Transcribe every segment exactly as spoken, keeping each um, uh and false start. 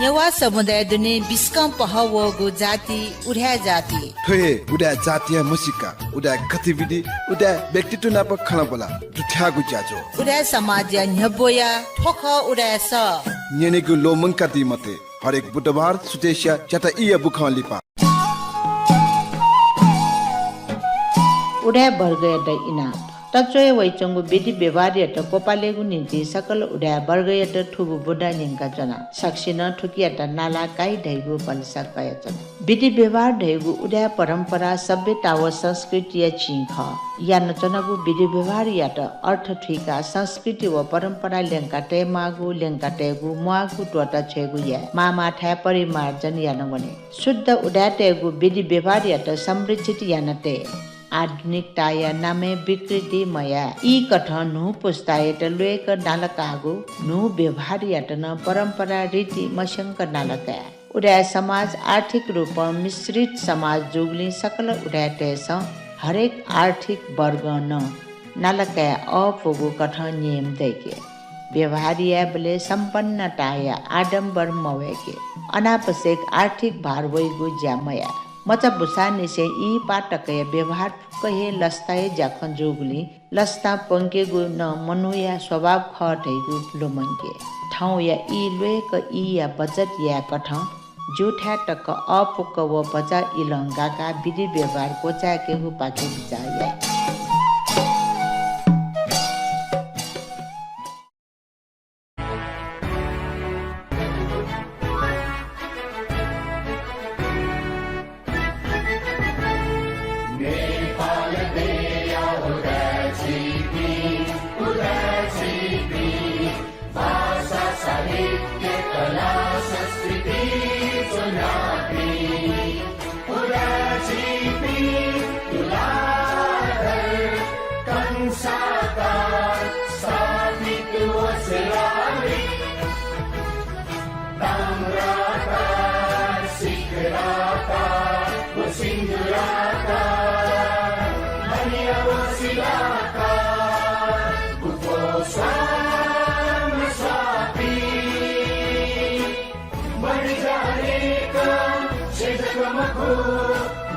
नेवाः समुदाय दुने बिस्कं पहः वःगु जाति उदाय् जाति। थ्व हे उदाय् जातिया म्हसीका, उदाय् गतिविधि, उदाय् व्यक्तित्व नाप खँल्हाबल्हा दुथ्याःगु ज्याझ्वः। उदाय् समाजया न्ह्यब्वया थ्व खः उदाय् सः। न्यनेगु ल्वःमंकादी मते। हरेक बुधबार सुथसिया च्याता ईया बुखं लिपा। उदाय् वर्गयात इनाप। तच्वया वइच्वंगु विधि व्यवहारयात क्वपालेगु निंतिं सकल उदाय् वर्गयात थुगु बुँदा न्यंकाच्वना। सकसिनं थुकियात नाला काइ धइगु भलसा कयाच्वना। विधि व्यवहार धइगु उदाय् परम्परा सभ्यता व संस्कृतिया चिं खः। यानाच्वनागु विधि व्यवहारयात अर्थ थुइकाः संस्कृति व परम्परा ल्यंका तयेमाःगु, ल्यंका तयेगु म्वाःगु त्वःता छ्वयेगु याये। माःमाःथाय् परिमार्जन याना वने। शुद्ध उदाय्‌तय्‌गु विधि व्यवहारयात संरक्षित याना तये। आधुनिकताया नामय् विकृति मयाये। ई कथं न्हू पुस्तायात ल्वय्‌क नालाकाःगु न्हू व्यवहारयात नं परम्परा रीति मस्यंक नालाकाये। उदाय् समाज आर्थिक रूपं मिश्रित समाज जूगुलिं सकल उदाय्‌तय्‌सं हरेक आर्थिक वर्गं नं नालाकाये अःपुगु कथं नियम दय्‌के। व्यवहार यायेबलय् सम्पन्नताया आडम्बर मवय्‌के। अनावश्यक आर्थिक भार वइगु ज्या मयाये। मचा बुसांनिसें ई पाः तकया व्यवहार फुक्क हे लसताया ज्याखँ जूगुलिं लसतां प्वंकेगु नं मनूया स्वभाव खः धइगु लुमंके। थौंया ई ल्वय्‌क ईया बचत याये कथं ज्यूथाय् तक अःपुक व भचा इलं गाकाः विधि व्यवहार क्वचाय्‌केगुपाखे बिचाः याये। नेपाल देया उदाय् झीपिं, उदाय् झीपिं, भाषा, साहित्य, कला, संस्कृति ज्वनापिं, उदाय् झीपिं तुलाधर कंसाकार स्थापित व शिलालिपि। ताम्राकार, सिकराकार व सिन्दुराकार, मणि व शिलाकार, गुफो स्वाम स्वापी। मरि जानेका से जग मखु,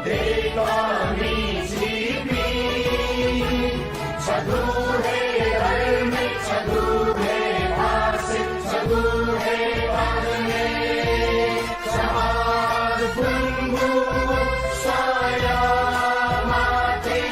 देवामी जीवी। छगू हे धर्म, छगू हे भाषा, छगू हे बानी। समाज बुंगू साया माटी।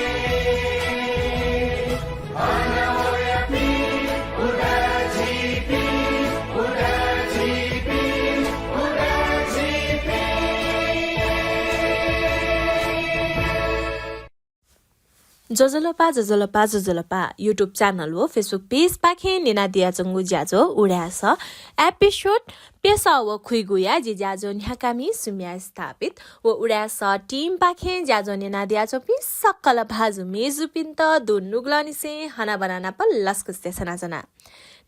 ज्वजलपा, ज्वजलपा, ज्वजलपा। YouTube channel व Facebook page पाखें न्यनादियाच्वंगु ज्याझ्वः उदाय् सः episode प्यसः व खुइगूया जि ज्याझ्वः न्ह्याकामि सुम्या स्थापित व उदाय् सः team पाखें ज्याझ्वः न्यनादियाच्वंपिं सकल भाजु मेजुपिन्त दुनुगलंनिसें हनाबना नाप लसकुस देछानाच्वना।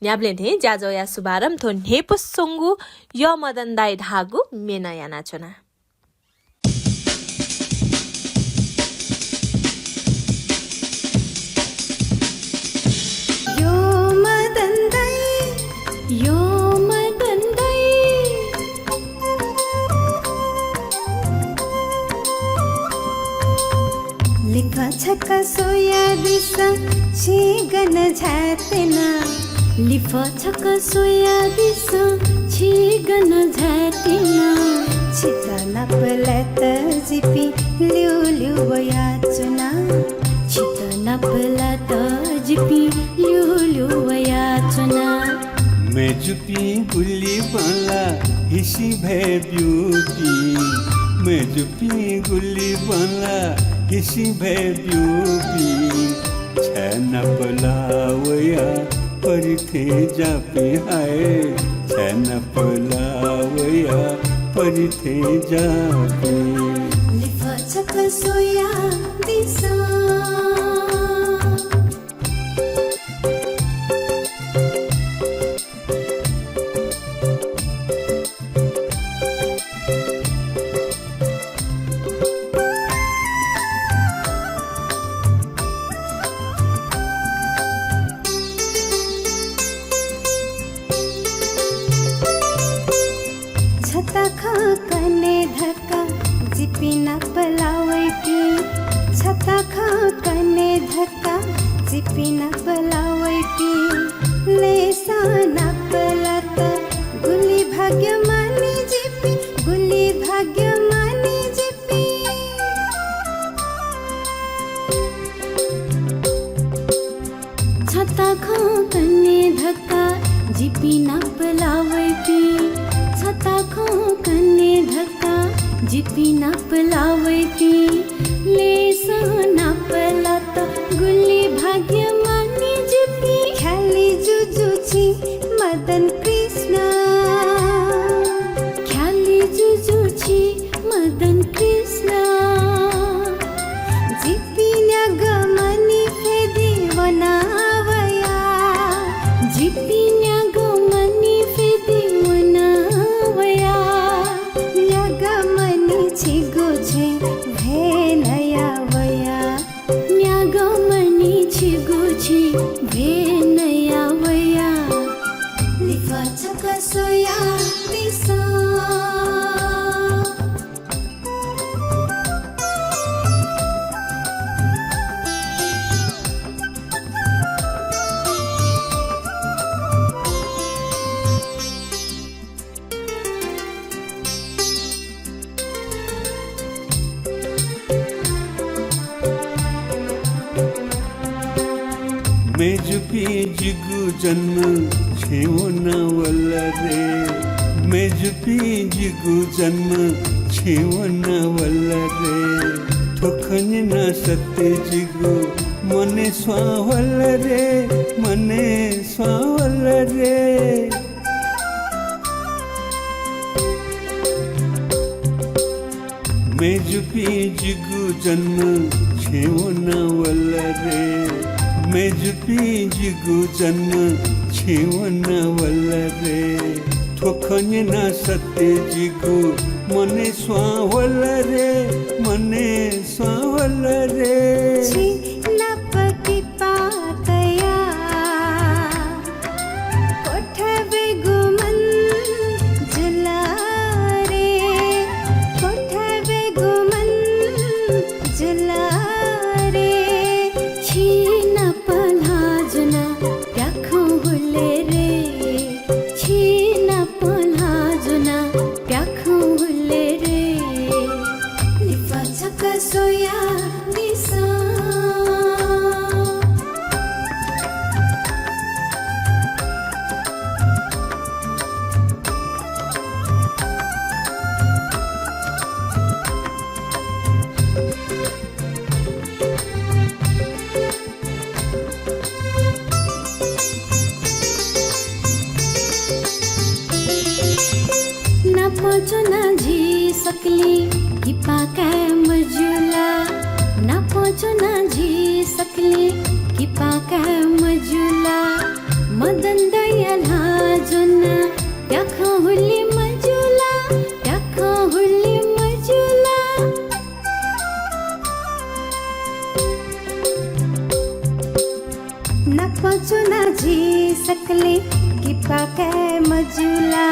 न्ह्याबलें थें ज्याझ्वःया शुभारम्भ थ्व न्ह्यइपुसे च्वंगु यः मदन दाइ धाःगु म्येनं यानाच्वना। यः मदन दाइ, यः मदन दाइ। लिफः छकः स्वयादिसँ, छि गन झायेत्यना। लिफः छकः स्वयादिसँ, छि गन झायेत्यना। छित नापलायेत जिपिं ल्यूल्यू वयाच्वना। छित नापलायेत जिपिं ल्यूल्यू वयाच्वना। मेजुपिं गुलि बांलाः हिसि भय् ब्यूपिं, मेजुपिं गुलि बांलाः हिसि भय् ब्यूपिं, छाय् नापलाः वयाः परिथें जाःपिं हाय, छाय् नापलाः वयाः परिथें जाःपिं। लिफः छकः स्वयादिसँ। नापलावइपिं छता खँ कने धकाः जिपिं नापलावइपिं लेसं नापलात। गुलि भाग्यमानी जिपिं। ख्यालि जुजु छि मदन कृष्ण, ख्यालि जुजु छि मदन कृष्ण। जिपिं न्यागः मनि फ्यदि वना वया, जिपिं न्यागः मनि फ्यदि वना वया। न्यागः मनि छिगु छेँ भ्वय् नया वया, न्यागः मनि छिगु छेँ भ्वय् नया वया। लिफः छकः स्वयादिसँ। मय्जुपिं जिगु जन्म छेँ वना वल रे। मय्जुपिं जिगु जन्म छेँ वना वल रे। थ्व खँ न्यनाः सत्य जिगु मने स्वां वल रे, मने स्वां वल रे। मय्जुपिं जिगु जन्म छेँ वना वल रे। मय्जुपिं जिगु जन्म छेँ वना वल रे। थ्व खँ न्यनाः सत्य जिगु मने स्वां वल रे, मने स्वां वल रे। छि नाप किपा तया क्वथय् वयेगु मन जुल रे, क्वथय् वयेगु मन जुल रे। छि नाप ल्हाः ज्वनाः प्याखं हुले रे, छि नाप ल्हाः ज्वनाः प्याखं हुले रे। लिफः छकः स्वयादिसँ। नाप च्वना झी सकलें किपा काये मज्यू ला। नाप च्वना झी सकलें किपा काये मज्यू ला। मदन दाइया ल्हाः ज्वनाः प्याखं हुले मज्यू ला, प्याखं हुले मज्यू ला। नाप च्वना झी सकलें किपा काये मज्यू ला।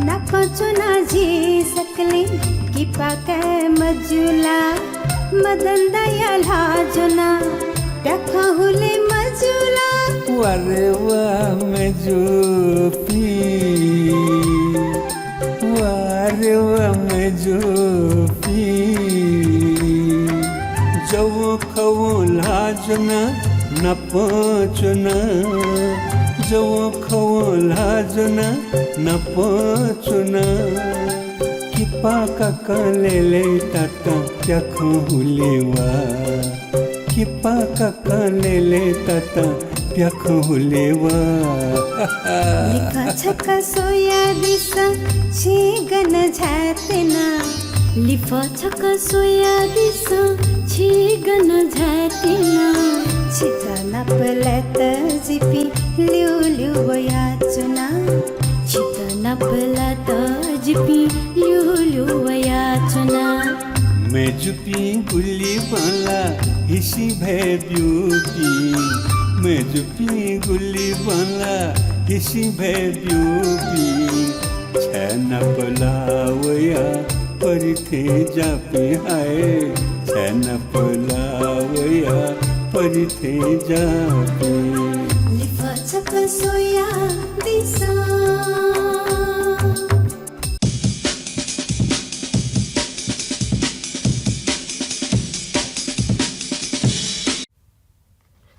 नाप च्वना झी सकलें किपा काये मज्यू ला। मदन दाइया ल्हाः ज्वनाः प्याखं हुले मज्यू ला। वा रे वा मय्जुपिं, वा रे वा मय्जुपिं। जवंखवं ल्हाः ज्वनाः नाप च्वना, जवंखवं ल्हाः ज्वनाः नाप च्वना। किपा काकां लय्‌लय्‌तातां प्याखं हुले वा। किपा काकां लय्‌लय्‌तातां प्याखं हुले वा। लिफः छकः स्वयादिसँ, छि गन झायेत्यना। लिफः छकः स्वयादिसँ, छि गन झायेत्यना। छित नापलात जिपिं ल्यूल्यू वयाच्वना। छित नापलात जिपिं ल्यूल्यू वयाच्वना। मय्जुपिं गुलि बांलाः हिसि भय् ब्यूपिं, मय्जुपिं गुलि बांलाः हिसि भय् ब्यूपिं। छाय् नापलाः वयाः परि थें जाःपिं हाय, छाय् नापलाः वयाः परि थें जाःपिं। लिफः छकः स्वयादिसँ।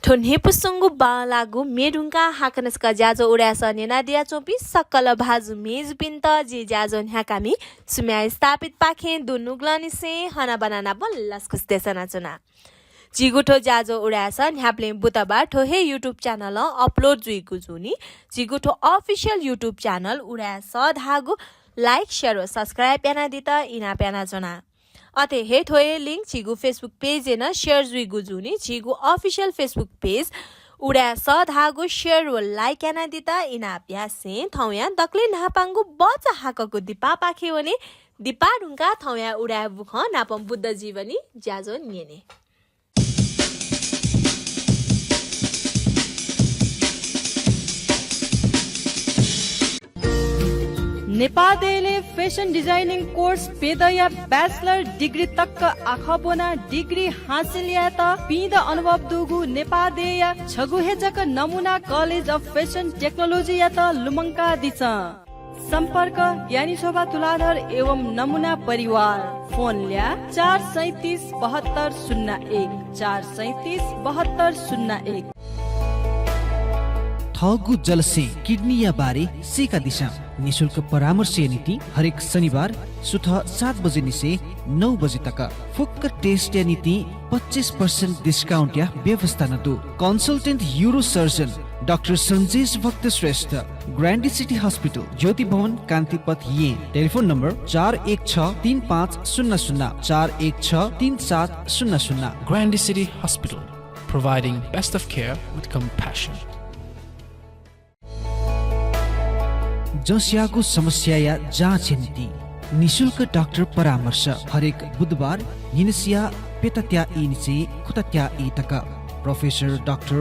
थ्व न्ह्यइपुसेंगु बांलाःगु म्ये धुंकाः हाकनं छकः ज्याझ्वः उदाय् सः न्यनादियाच्वंपिं सकल भाजु मय्जुपिन्त जि ज्याझ्वः न्ह्याकामि सुम्या स्थापितपाखें दुनुगलंनिसें हनाबना नापं लसकुस देछानाच्वना। झीगु थ्व ज्याझ्वः उदाय् सः न्ह्याबलें बुधबार थ्व हे YouTube च्यानलं upload जुइगु जूनि। झीगु थ्व official YouTube च्यानल उदाय् सः धाःगु like, share व subscribe यानादीत इनाप यानाच्वना। अथे हे थ्व हे link झीगु Facebook page-य् नं share जुइगु जूनि। झीगु official Facebook page उदाय् सः धाःगु share व like यानादीत इनाप यासें थौंया दकलय् न्हापांगु बचा हाकःगु दिपापाखे वने। दिपा धुंकाः थौंया उदाय् बुखँ नापं बुद्ध जीवनी ज्याझ्वः न्यने। नेपाः देय्‌लय् fashion designing course प्यदँया bachelor degree तक आखः ब्वनाः degree हासिल यायेत पिदँ अनुभव दुगु नेपाः देय्‌या छगू हे जक नमुना College of Fashion Technology-यात लुमंकादिसँ। सम्पर्क, ज्ञानी शोभा तुलाधर एवं नमुना परिवार। फोन ल्याः चार सैँतिस बहत्तर शून्य एक, चार सैँतिस बहत्तर शून्य एक। थःगु जलस्यें किडनीया बारे सीकादिसँ। निशुल्क परामर्शया निंतिं हरेक शनिबार सुथ सात बजेनिसें नौ बजे तक। फुक्क test-या निंतिं पच्चिस percent discount-या व्यवस्था नं दु। Consultant urosurgeon डाक्टर सन्जेश भक्त श्रेष्ठ, Grande City Hospital, ज्योति भवन, कान्तिपथ, येँ। टेलिफोन नम्बर चार एक छ तीन पाँच शून्य शून्य, चार एक छ तीन सात शून्य शून्य। Grande City Hospital, providing best of care with compassion. जँस्याःगु समस्याया जाँचया निंतिं निशुल्क डाक्टर परामर्श हरेक बुधबार न्हिनसिया प्यतात्या ईनिसें खुतात्या ई तक। प्रोफेसर डाक्टर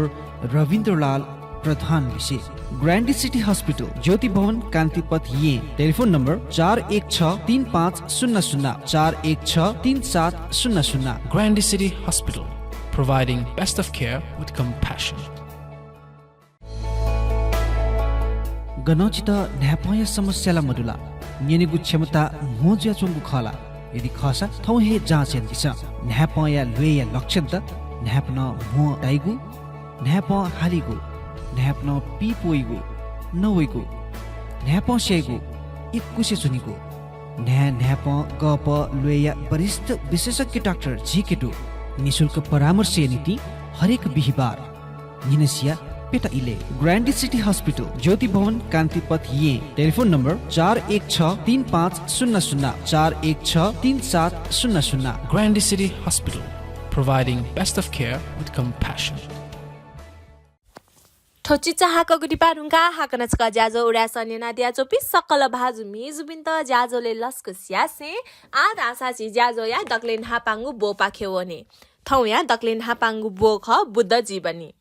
रविन्द्रलाल प्रधान लिसे। ग्रान्डी सिटी हस्पिटल, ज्योति भवन, कान्तिपथ, येँ। टेलिफोन नम्बर चार एक छ तीन पाँच शून्य शून्य, चार एक छ तीन सात शून्य शून्य। Grande City Hospital, providing best of care with compassion. गनं छितः न्हाय्पंया समस्या ला मदु ला? न्यनेगु क्षमता म्हो जुयाच्वंगु खः ला? यदि खःसा थौं हे जाँच यानादिसँ। न्हाय्पंया ल्वय्या लक्षणत न्हाय्पनं म्हो ताइगु, न्हाय्पं हालीगु, न्हाय्पनं पीप वइगु, नवइगु, न्हाय्पं स्याइगु, इकुसे च्वनीगु, न्हाय् न्हाय्पं गःपः ल्वय्या वरिष्ठ विशेषज्ञ डाक्टर झीके दु। निशुल्क परामर्शया निंतिं हरेक बिहिबार न्हिनसिया प्यता इलय्। ग्रान्डी सिटी हस्पिटल, ज्योति भवन, कान्तिपथ, येँ। टेलिफोन नम्बर चार एक छ तीन पाँच शून्य शून्य, चार एक छ तीन सात शून्य शून्य। Grande City Hospital, providing best of care with compassion. थ्व चिचाहाकःगु दिपा धुंकाः हाकनं छकः ज्याझ्वः उदाय् सः न्यनादियाच्वंपिं सकल भाजु मेजुपिन्त ज्याझ्वलय् लसकुस यासें आः धाःसा झी ज्याझ्वःया दकलय् न्हापांगु ब्वपाखे वने। थौंया दकलय् न्हापांगु ब्व खः बुद्ध जीवनी।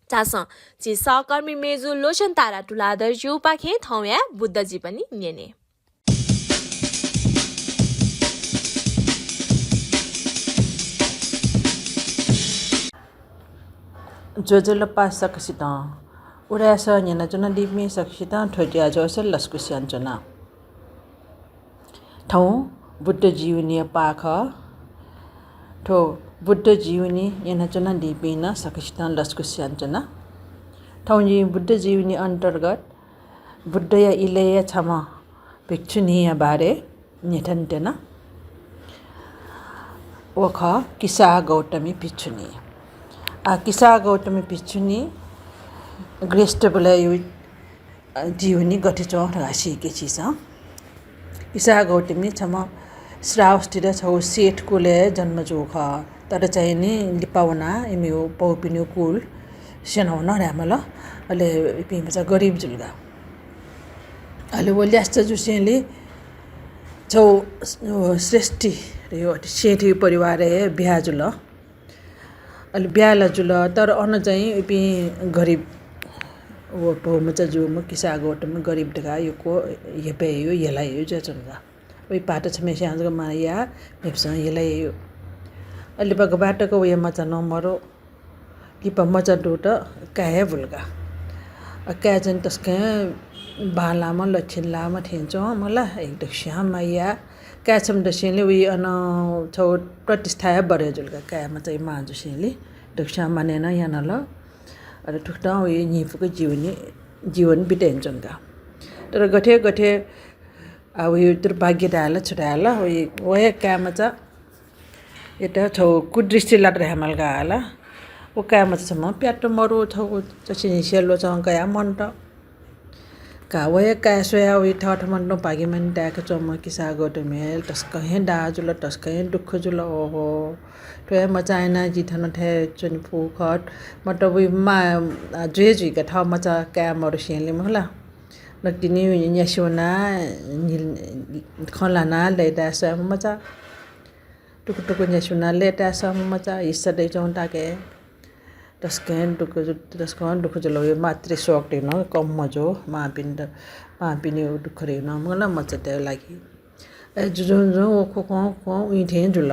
झासँ झी सहकर्मी मेजु लोचन तारा तुलाधरज्यूपाखें थौंया बुद्ध जीवनी न्यने। ज्वजलपा सकसितं। उदाय् सः न्यनाच्वनादीपिं सकसितं थ्व ज्याझ्वलय् लसकुस यानाच्वना। थौं बुद्ध जीवनीया पाः खः। थ्व बुद्ध जीवनी न्यनाच्वनादीपिं नं सकसितं लसकुस यानाच्वना। थौं जिं बुद्ध जीवनी अन्तर्गत बुद्धया इलय्या छम्ह भिक्षुणीया बारे न्ह्यथनात्यना। व खः किसा गौतमी भिक्षुणी। आ, किसा गौतमी भिक्षुणी गृहस्थ्यबलय् जीवनी गथे च्वं धकाः सीके झीसं। किसा गौतमी छम्ह श्रावस्तीया छगू सेठ कुलय् जन्म जूगु खः। तर चाहिँ नि लिपा वनाः इमिगु पौपिनिगु कुल स्यनावन धायेमाल। अले इपिं मचा गरिब जुल का। अले व ल्यास्ता जुसेंलि छगू श्रेष्ठी धयो सेठीगु परिवारय् ब्याहा जुल। अले ब्याहा ला जुल, तर अन चाहिँ इपिं गरिब, व भौमचा जूम्ह किसा गौतमी गरिब धकाः यक्व हेपय् याइगु, हेला याइगु जुयाच्वन का। वइ पाता छम्हस्यां जक माया याः, मेपिसं हेला याइगु। अले लिपा गबा तक वया मचा नं मरु। लिपा मचा दुत, काय् हे बुल का। अ, काय् चाहिँ तसकं बांलाःम्ह, लक्षण लाःम्ह थें च्वं मला, एकदम स्यां माया याः। काय् छम्ह दसेंलि वइ अन छगू प्रतिष्ठा हे बढे जुल का, काय् मचा मां जुसेंलि। दक्वस्यां मानय् नं यानाल। अले थुकथं वइ न्हिपुक जीवनी, जीवन बिते यानाच्वंका। तर गथे गथे, आ, वइ दुर्भाग्य धायेला छु धायेला, वइ, वया काय्‌मचायात छगू कुदृष्टि लात धायेमाल का ला। व काय्‌मचा छम्ह प्यात मरु, छगू चच्छि न्हिसया ल्वचं कयाः मन्त। का वया काय् स्वयाः वइ थःथम्हं तुं भाग्यमानी धायेका च्वंम्ह किसा गौतमी हे तसकं हे दाः जुल, तसकं हे दुःख जुल। ओहो, थ्व हे मचा यानाः जि थन थथे च्वने फु खः। मतलब वइ मां, आ, जुइ जुइक थः मचा काय् मरुसेंलि मखु ला। नकतिनि न्यासि वनाः, नि-, खँ ल्हानाः लय्ताय् स्वयाम्ह मचा। टुकु टुकु न्यासि वनाः लय्ताय् स्वयाम्ह मचा, हिस्सा दइच्वंगु ताके। तसकं दुःख जु-, तसकं दुःख जुल। वइ मातृशोक धइगु नं कम मजू, मांपिन्त, मांपिनि दुःख धइगु नं मखु ला मचातय् लागि। अले जुजुं जुजुं व खुखुं खुखुं उइथें जुल।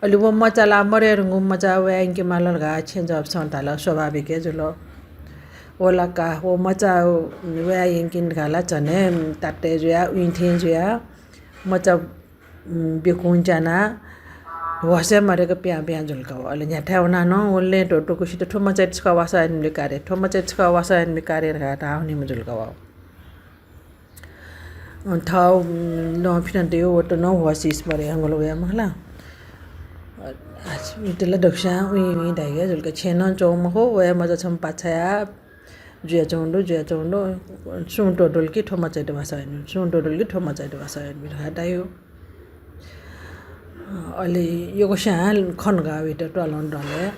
अले व मचा ला मरय् धुंकूम्ह मचा वया यंके माल धकाः छेँजःपिसं धाल, स्वाभाविक हे जुल। व ला का, व मचा वया यंकिन धकाः ला झन हे तातय् जुयाः, उइथें जुयाः मचा, उम्, ब्यकुं च्यानाः होश हे मदय्क पिहां पिहां जुल का व। अले न्ह्याथाय् वनाः नं व लँय् धुंकूसित थ्व मचायात छकः वासः यानाबी का रे, थ्व मचायात छकः वासः यानाबी का रे धकाः धाः वनीम्ह जुल का व। अँ, थः, उम्, लं फिनातयागु वयात नं होश स्मरण यानागु ला वया मखु ला। अ, इमित ला दक्वस्यां उइँ उइँ धाइगु जुल का। छेँय् नं च्वंगु मखु, वया मचा छम्ह पाछ्याः जुयाच्वंगु दु, जुयाच्वंगु दु। सुं त्वःतल कि थ्व मचायात वासः यानाबी, सुं त्वःतल कि थ्व मचायात वासः यानाबी धकाः धाइगु। अले यक्वस्यां खन का वइत त्वालं त्वालय्।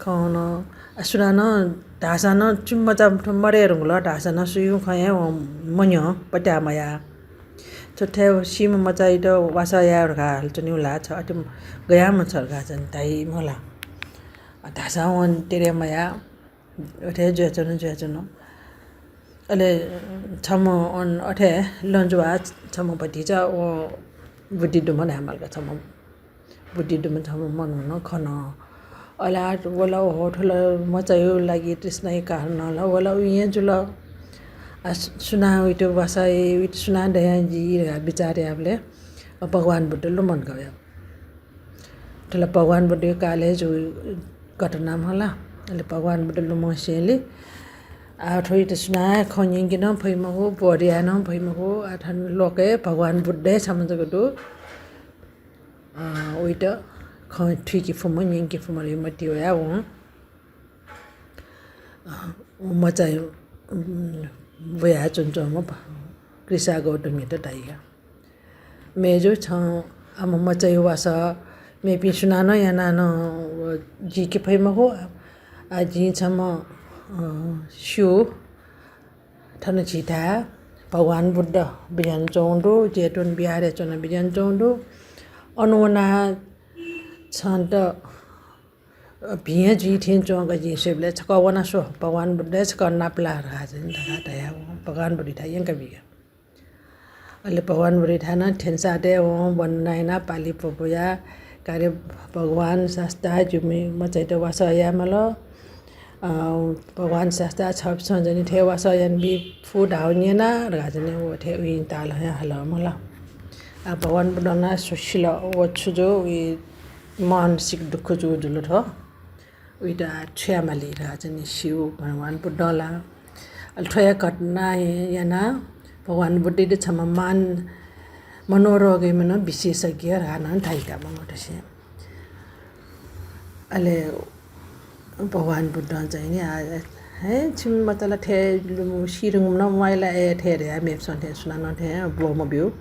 खन, आ, सुनानं धाःसां नं छु मचा थ्व मरय् धुंकल धाःसां नं सुयां खँ हे वं मन्यं पत्याः मयाः। थ्व थथे सीम्ह मचायात वासः याये धकाः हालाच्वनीगु ला छ, अथे गयाम्ह छ धकाः चाहिँ धाइ मखु ला। आ, धाःसां वं तेरे मयाः। अथे जुयाच्वन, जुयाच्वन। अले छम्ह अन अथे लँजुवा छम्ह भतिचा व बुद्धि दुम्ह धायेमाल का, छम्ह बुद्धि दुम्ह छम्ह मनू नं खन। अले आः व ला ओहो, थ्व ला मचाया लागि तृष्णाया कारण ला व ला उइँ हे जुल। आ, सु-, सुनां वइत वासः याइ, वइत सुनां दयां जी धकाः बिचाः याःबलय् भगवान बुद्ध लुमंक वया। थ्व ला भगवान बुद्धया कालय् जूगु घटना मखु ला। अले भगवान बुद्ध लुमंसेंलि, आ, थ्वइत सुनां खँ न्यंके नं फइ मखु, बोध याये नं फइ मखु। आ, थन लोकय् भगवान बुद्ध हे छम्ह जक दु। अ, वइत खँ थुइके फुम्ह, न्यंके फुम्ह धइगु मतिइ वयाः वं, अ, व मचा, उम्, वयाच्वनाच्वंम्ह किसा गौतमीयात धाइ का, मय्जु, छं आम मचाया वासः मेपिं सुनानं यानाः नं व जीके फइ मखु। आ, जिं छम्ह, अ, स्यू, थन झीथाय् भगवान बुद्ध बिज्यानाच्वंगु दु, जेतवन बिहारय् च्वनाः बिज्यानाच्वंगु दु। अन वनाः छन्त भिं हे जुइ थें च्वं का जिं स्वयेबलय्, छकः वना स्व, भगवान बुद्ध हे छकः नापलाः धकाः चाहिँ धकाः धयाः वं भगवान बुद्धयाथाय् यंकाबी का। अले भगवान बुद्धयाथाय् नं थ्यंसाथें वं वन्दना यानाः पालि प्वपुयाः, का रे भगवान शास्ता, जिमि मचायात वासः यायेमाल। अ, भगवान शास्ता, छपिसं जनि थथे वासः यानाबी फु धाःगु न्यना धकाः जनि व थथे उइँ तालं हे हल मखु ला। आ, भगवान बुद्धं ला सु सिल, व छु जू, उइ मानसिक दुःख जू जुल थ्व। उइत आः छु यायेमाली धकाः जनि स्यू भगवान बुद्धं ला। अले थ्व हे घटना हे यानाः भगवान बुद्धयात छम्ह मान मनोरोगया नं विशेषज्ञ धकाः नं धाइ का मनूतय्सं। अले भगवान बुद्धं चाहिँ नि, आ, हे, छिमि मचा ला थथे लुमं, सीधुंकूम्ह नं म्वाइ ला, ए, थथे धयाः मेपिसं थें सुनानं थें ब्वः मब्यू।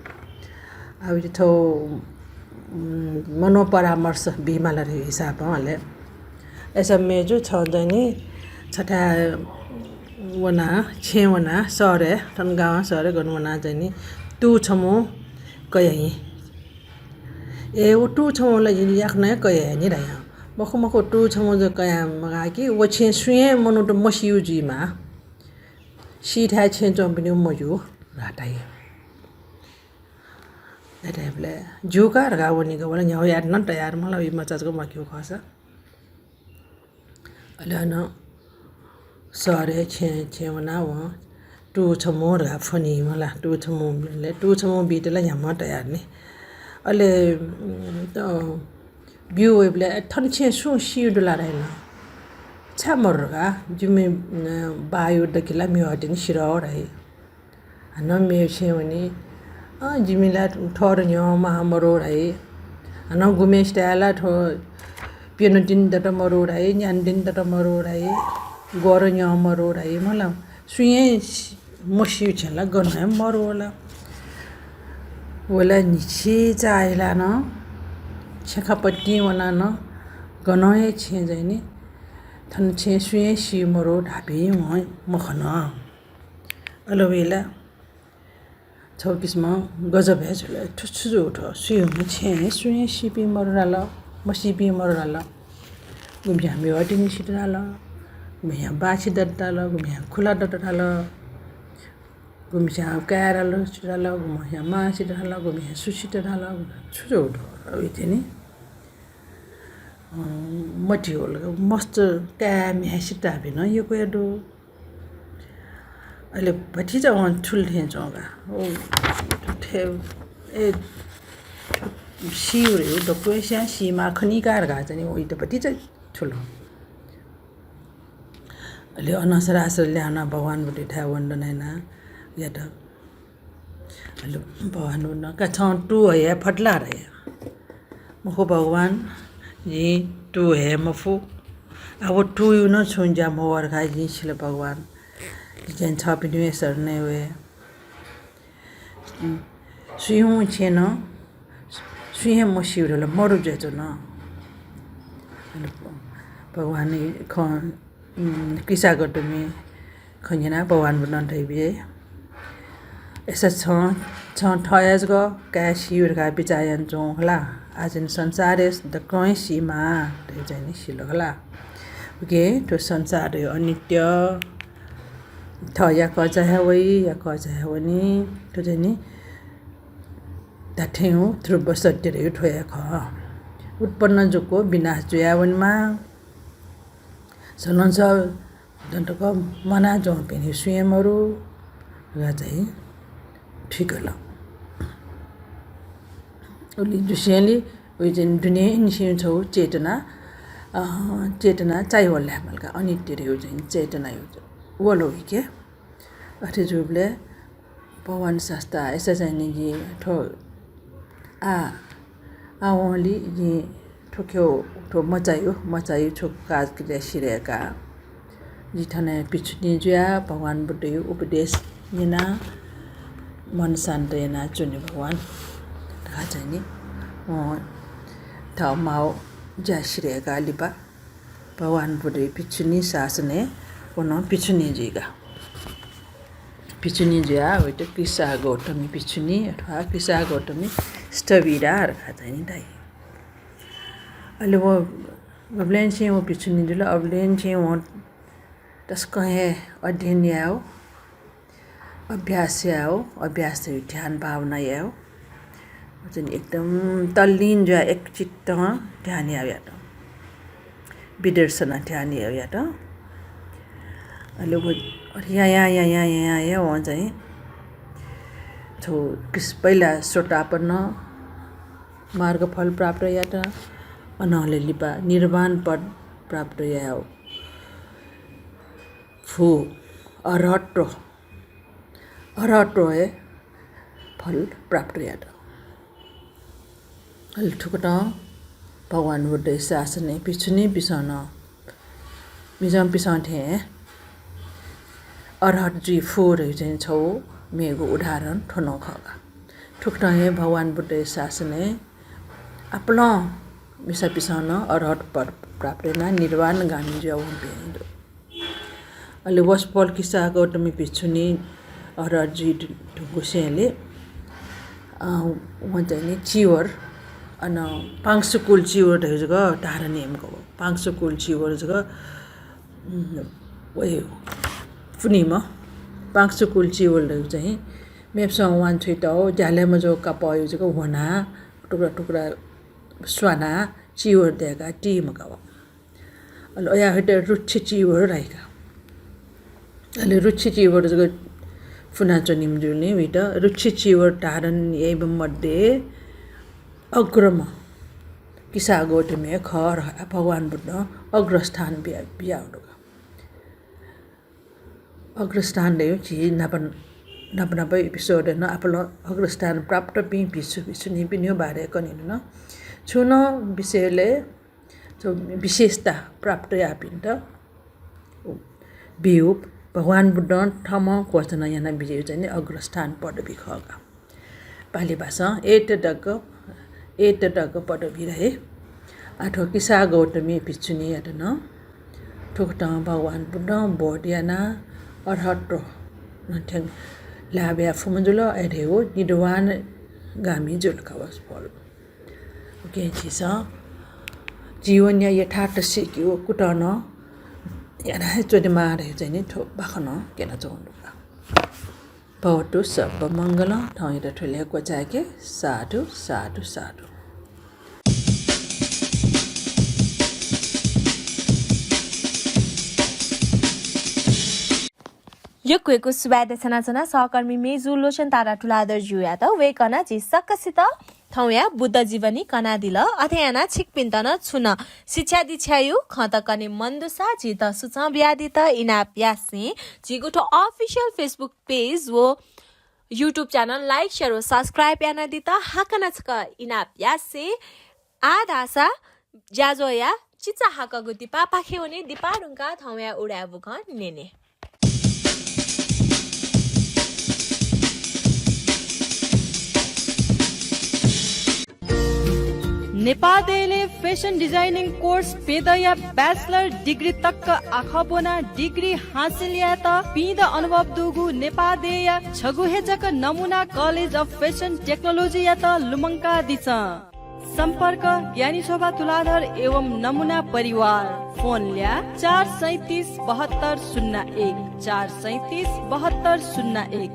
आ, उइत थ्व, उम्, मनोपरामर्श बीमाल धइगु हिसाबं अले। अय्सा मय्जु, छं चाहिँ नि छथाय् वनाः, छेँय् वनाः, शहरय्, थन गाउँया शहरय् गन वनाः चाहिँ नि तुं छम्ह कयाहिँ। ए, व तुं छम्ह ला जिं याकनं हे कयाहिँ नि धयां। मखु, मखु, तुं छम्ह जक कयाः मगाः कि, व छेँय् सुं हे मनूत मसीगु जुइमाः। सीथाय् छेँय् च्वंपिनिगु मज्यू धकाः धाइ। अथे धाइबलय् ज्यू का धकाः वनी का, व ला न्ह्यागु यायेत नं तयार मखु ला, उइ मचा जक म्वाकेगु खःसा। अले अन शहरय् छेँय्, छेँय् वनाः वं तुं छम्ह धकाः फ्वनी मखु ला, तुं छम्ह, अले तुं छम्ह बीत ला न्ह्याम्ह तयार नि। अले, उम्, त, ब्यू वइबलय् थन छेँ सुं सीगु दु ला धाइ ला। छाय् मरु का, जिमि, अ, बायु दकि ला म्यू तिनि सिरः धाइ। हानं मेगु छेँ वनी, अँ, जिमि ला थ्व र न्ह्यः माः मरु धाइ। हानं गुम्हेसित ला थ्व प्यन्हु तिनि दत मरु धाइ, न्यान्हु तिनि दत मरु धाइ, ग्वः र न्ह्यः मरु धाइ। मला सुं हे सि-, मसीगु छेँ ला गनं हे मरु वल। व ला न्हिच्छि चाःहिला नं, छेँखापट्टि वनाः नं गनं हे छेँ चाहिँ नि, थन छेँ सुं हे सी मरु धाःपिं वं मखन। अले वइ ला छगू किसिमं गजब हे जुल। थ्व छु जू थ्व? सुयां छेँ सुं हे सीपिं मरु धाल, मसीपिं मरु धाल। गुम्हेस्यां म्यू तिनि सित धाल, गुम्हेस्यां बाछि दत धाल, गुम्हेस्यां खुला दत धाल, गुम्हेस्यां काय् धाल, सित धाल, गुम्हेस्यां मां सित धाल, गुम्हेस्यां सु सित धाल। छु जू थ्व? अ, वइतिनि, अँ, मतिइ वल का, मस्त काय् म्ह्याय् सित धाःपिं नं यक्व हे दु। अले भतिचा वं थुल थें च्वं का। ओ, थे, ए, सीगु रे, दक्वसियां सीमाः खनी का धकाः चाहिँ नि, वइत भतिचा थुल। अले अनं सरासर ल्याहां वनाः भगवान बुद्धयाथाय् वन्दना यानाः यात। अले भगवान बुद्धं, का छं तू हये फत ला धया। मखु भगवान, जिं तू हये मफु। आः व तूयागु नं छुं ज्या मवः धकाः जिं सिल भगवान। जिं छपिनिगु हे शरणय् वये। सुयां छेँ नं सुं हे मसीगु धाल, मरु जुयाच्वन। भगवान खँ, उम्, कृशा गौतमी खँ न्यनाः भगवान बुद्धं धयाबिल, अय्सा छं, छं थःया जक काय् सीगु धकाः बिचाः यानाच्वं खला। आः चाहिँ नि संसारय् दक्वं हे सीमाः धयाः चाहिँ नि सिल खला। उकिं थ्व संसार हे अनित्य, थः याकःचा हे वइ, याकःचा हे वनी। थ्व चाहिँ नि धात्थें ध्रुव सत्य धइगु थ्व हे खः। उत्पन्न जूगु विनाश जुयाः वनेमाः। सलंसः जक म्वानाच्वंपिं सुं हे मरु धकाः चाहिँ थुइकल। उलि जुसेंलि वइ चाहिँ दुनेंनिसें छगू चेतना, अ, चेतना चायावल धायेमाल का, अनित्य धइगु चाहिँ चेतना वल वइके। अथे जूबलय् भगवान शास्ता, अय्सा चाहिँ नि जिं थ्व आः, आः वंलि जिं थ्व ख्यः, थ्व मचायागु, मचायागु छगू काजक्रिया सिधयेकाः जि थन भिक्षुणी जुयाः भगवान बुद्धयागु उपदेश न्यनाः मन शान्त यानाच्वने भगवान धकाः चाहिँ नि, अँ, थः माःगु ज्या सिधयेकाः लिपा भगवान बुद्धया भिक्षुणी शासनय् व नं भिक्षुणी जुइका। भिक्षुणी जुयाः वइत कृशा गौतमी भिक्षुणी अथवा कृशा गौतमी स्थविरा धकाः चाहिँ नि धाइ। अले व गबलेंनिसें व भिक्षुणी जुल, अबलेंनिसें वं तसकं हे अध्ययन यायेगु, अभ्यास यायेगु, अभ्यास धइगु ध्यान भावना यायेगु। व चाहिँ एकदम तल्लीन जुयाः एकचित्तं ध्यान यायेगु यात। विदर्शना ध्यान यायेगु यात। अले व अथे यायां, यायां, यायां, यायां वं चाहिँ थ्व कृ-, पहिला सोतापन्न मार्गफल प्राप्त यात, अनंलि लिपा निर्वाण पद प्राप्त यायेगु फु, अरहत्व, अरहत्वया फल प्राप्त यात। अले थुकथं भगवान बुद्धया शासनय् भिक्षुणीपिसं नं मिजंपिसं थें अरहत जुइ फु धइगु चाहिँ छगू मेगु उदाहरण थ्व नं खः का। थुकथं हे भगवान बुद्धया शासनय् आपालं मिसापिसं नं अरहत पद प्राप्त यानाः निर्वाणगामी जुयावंपिं दु। अले वसपोल कृशा गौतमी भिक्षुणी अरहत जुइ धु-, धुंकूसेंलि, अ, वं चाहिँ नि चीवर, अन पांशुकुल चीवर धइगु जक धारण याइ मखु। पांशुकुल चीवर जक, उम्, वइ पुनिम। पांशुकुल चीवर धइगु चाहिँ मेपिसं वांछ्वयेत ज्यालय् मजूगु कापःयागु जक ह्वनाः टुक्रा टुक्रा स्वानाः चीवर दय्काः ती मखु। अले वयात रुच्छि चीवर धाइ का। अले रुच्छि चीवर जक फुनाच्वनीम्ह जुलिं वइत रुच्छि चीवर धारण याइम्ह मध्ये अग्रम्ह किसा गौतमी खः धकाः भगवान बुद्धं अग्रस्थान बिया, बियावल का। अग्रस्थान धइगु झी नाप, नाप नाप episode नं आपालं अग्रस्थान प्राप्तपिं भिक्षु भिक्षुणीपिनिगु बारे कने धुन। छुं नं विषयलय् च विशेषता प्राप्त याःपिन्त बिउ भगवान बुद्धं थःम्हं घोषणा याना बिज्याइगु चाहिँ नि अग्रस्थान पदवी खः का। पालि भाषां एतदग्र, एतदग्र पदवी धाइ। आः थ्व किसा गौतमी भिक्षुणीयात नं थुकथं भगवान बुद्धं बोध यानाः अर्हत्व थें लाभ याये फुम्ह जुल, अय् धइगु निर्वाणगामी जुल का व फल। उकिं झीसं जीवनया यथार्थ सीकेगु कुतः नं याना हे च्वनेमाः धइगु चाहिँ नि थ्व बाखनं क्यनाच्वंगु दु का। भवतु सब्ब मङ्गलं। थौंयात थुलि हे क्वचाय्के। साधु, साधु, साधु। यक्व यक्व सुभाय् देछानाच्वना सहकर्मी मेजु लोचन तारा तुलाधर ज्यूयात। वय्कलं झी सकसित थौंया बुद्ध जीवनी कनादिल। अथे यानाः छिकपिन्त नं छुं नं शिक्षा दीक्षायु खँत कने मन दुसा झीत सुचं बियादीत इनाप यासें झीगु थ्व official Facebook page व YouTube channel like, share व subscribe यानादीत हाकनं छकः इनाप यासें आः धाःसा ज्याझ्वःया चिचाहाकःगु दिपापाखे वने। दिपा धुंकाः थौंया उदाय् बुखँ न्यने। नेपाः देय्‌लय् fashion designing course प्यदँया bachelor degree तक आखः ब्वनाः degree हासिल यायेत पीदँ अनुभव दुगु नेपाः देय्‌या छगू हे जक नमुना College of Fashion Technology यात लुमंकादिसँ। सम्पर्क, ज्ञानी शोभा तुलाधर एवं नमुना परिवार। फोन ल्याः, चार सैँतिस बहत्तर शून्य एक, चार सैँतिस बहत्तर शून्य एक।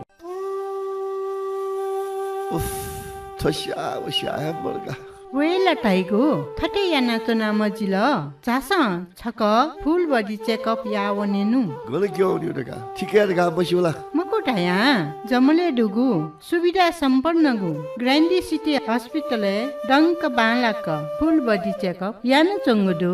उफ, थ्व स्याः व स्याः हे मदु का। वय् ला धाइगु, थथे यानाच्वना मजिल। झासँ छकः full body checkup याः वनेनु। गन क्यं वनेगु धकाः, थिकय् धकाः मस्यू ला? मखु धयां, जमलय् दुगु सुविधा सम्पन्नगु ग्रान्डी सिटी हस्पिटलय् दंक बांलाक full body checkup यानाच्वंगु दु।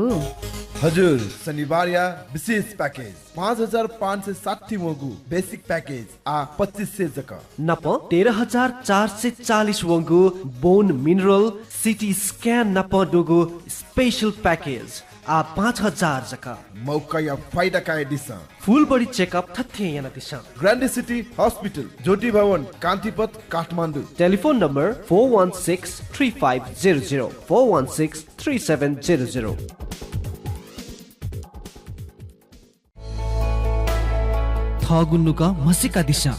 हजुर, शनिबारया विशेष package, पाँच हजार पाँच सय साठी वंगु basic package आः पच्चिस सय जक। नापं तेह्र हजार चार सय चालिस वंगु bone mineral, CT scan नापं दुगु special package आः पाँच हजार जक। मौकाया फाइदा कयादिसँ। Full body checkup थथे यानादिसँ। ग्रान्डी सिटी हस्पिटल, ज्योति भवन, कान्तिपथ, Kathmandu. Telephone number four one six three five zero zero, four one six three seven zero zero। थःगु नुगः म्हसीकादिसँ।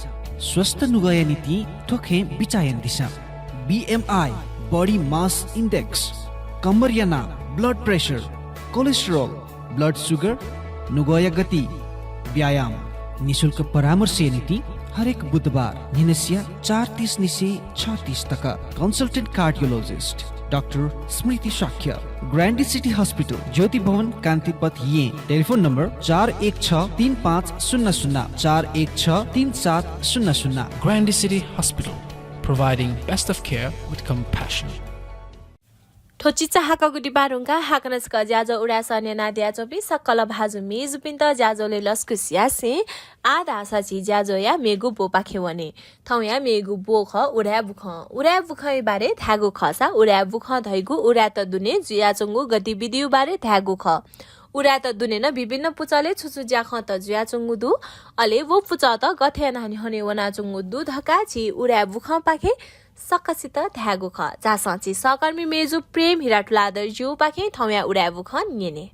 स्वस्थ नुगःया निंतिं थ्व खँय् बिचाः यानादिसँ। BMI, body mass index, कम्मरया नाप, blood pressure, cholesterol, blood sugar, नुगःया गति, व्यायाम। निशुल्क परामर्शया निंतिं हरेक बुधबार न्हिनसिया चार तीस निसें छ तीस तक। Consultant cardiologist डाक्टर स्मृति शाक्य, ग्रान्डी सिटी हस्पिटल, ज्योति भवन, कान्तिपथ, येँ। Telephone number चार एक छ तीन पाँच शून्य शून्य, चार एक छ तीन सात शून्य शून्य। Grande City Hospital, providing best of care with compassion. थ्व चिचाहाकःगु दिपा धुंकाः हाकनं छकः ज्याझ्वः उदाय् सः न्यनादियाच्वंपिं सकल भाजु मेजुपिन्त ज्याझ्वलय् लसकुस यासें आः धाःसा झी ज्याझ्वःया मेगु ब्वपाखे वने। थौंया मेगु ब्व खः उदाय् बुखँ। उदाय् बुखँया बारे धायेगु खःसा उदाय् बुखँ धइगु उदाय्‌त दुने जुयाच्वंगु गतिविधिया बारे धायेगु खः। उदाय्‌त दुने नं विभिन्न पुचलय् छु छु ज्याखँत जुयाच्वंगु दु, अले व पुचःत गथे यानाः न्ह्यःने वनाच्वंगु दु धकाः झी उदाय् बुखँपाखें सकसित धायेगु खः। झासँ झी सहकर्मी मेजु प्रेम हिरा तुलाधर ज्यूपाखें थौंया उदाय् बुखँ न्यने।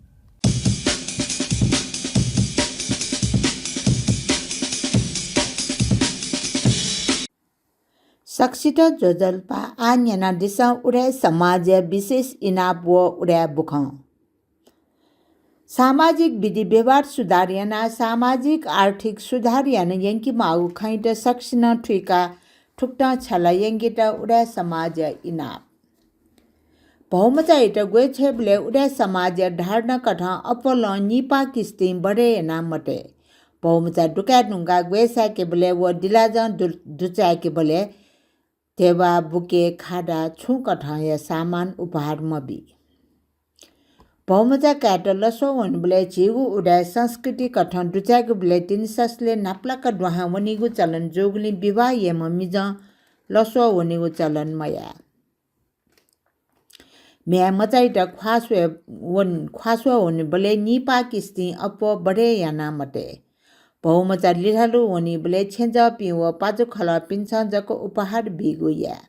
सकसित ज्वजलपा। आः न्यनादिसँ उदाय् समाजया विशेष इनाप व उदाय् बुखँ। सामाजिक विधि व्यवहार सुधार यानाः सामाजिक आर्थिक सुधार याना यंकेमाःगु खँयात सकसिनं थुइकाः थुकथं छ्याला यंकेत उदाय् समाजया इनाप। भौमचायात ग्वय् छ्वयेबलय् उदाय् समाजया धारणा कथं अप्वलं निपाः किस्तिं बढे याना मते। भौमचा दुकाये धुंकाः ग्वय् साय्‌केबलय् व दिलाजं दु-, दुचाय्‌केबलय् ध्यबा, बुके, खादा छुं कथंया सामान उपहार मबी। भौमचा कायेत लस्वः वनीबलय् झीगु उदाय् संस्कृतिकथं दुचाय्‌केबलय् तिनि ससलय् न्हापालाक दुहां वनीगु चलन जूगुलिं विवाह याइम्ह मिजं लस्वः वनीगु चलन मयाः। म्ह्याय्‌मचाइत ख्वाः स्वये वन-, ख्वाः स्वः वनीबलय् निपाः किस्तिं अप्वः बढे याना मते। भौमचा लिथालु वनीबलय् छेँजःपिं व पाजुखलःपिन्सं जक उपहार बीगु याये।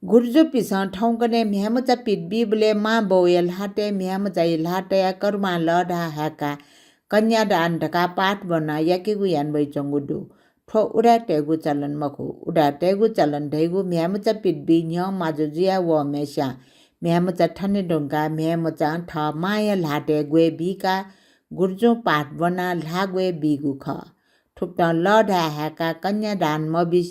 गुर्जुपिन्सं थौंकन्हय् म्ह्याय्‌मचा पित बीबलय् मांबौया ल्हातय् म्ह्याय्‌मचाया ल्हाः तयाः करुवां लःधाः हाय्‌काः कन्यादान धकाः पाठ ब्वनाः याकेगु याना वइच्वंगु दु। थ्व उदाय्‌तय्‌गु चलन मखु। उदाय्‌तय्‌गु चलन धइगु म्ह्याय्‌मचा पित बी न्ह्यः माजु जुया वःम्हस्यां म्ह्याय्‌मचा थने धुंकाः म्ह्याय्‌मचां थः मांया ल्हातय् ग्वय् बीकाः गुर्जुं पाठ ब्वनाः ल्हाः ग्वय् बीगु खः। थुकथं लःधाः हाय्‌काः कन्यादान मबि-,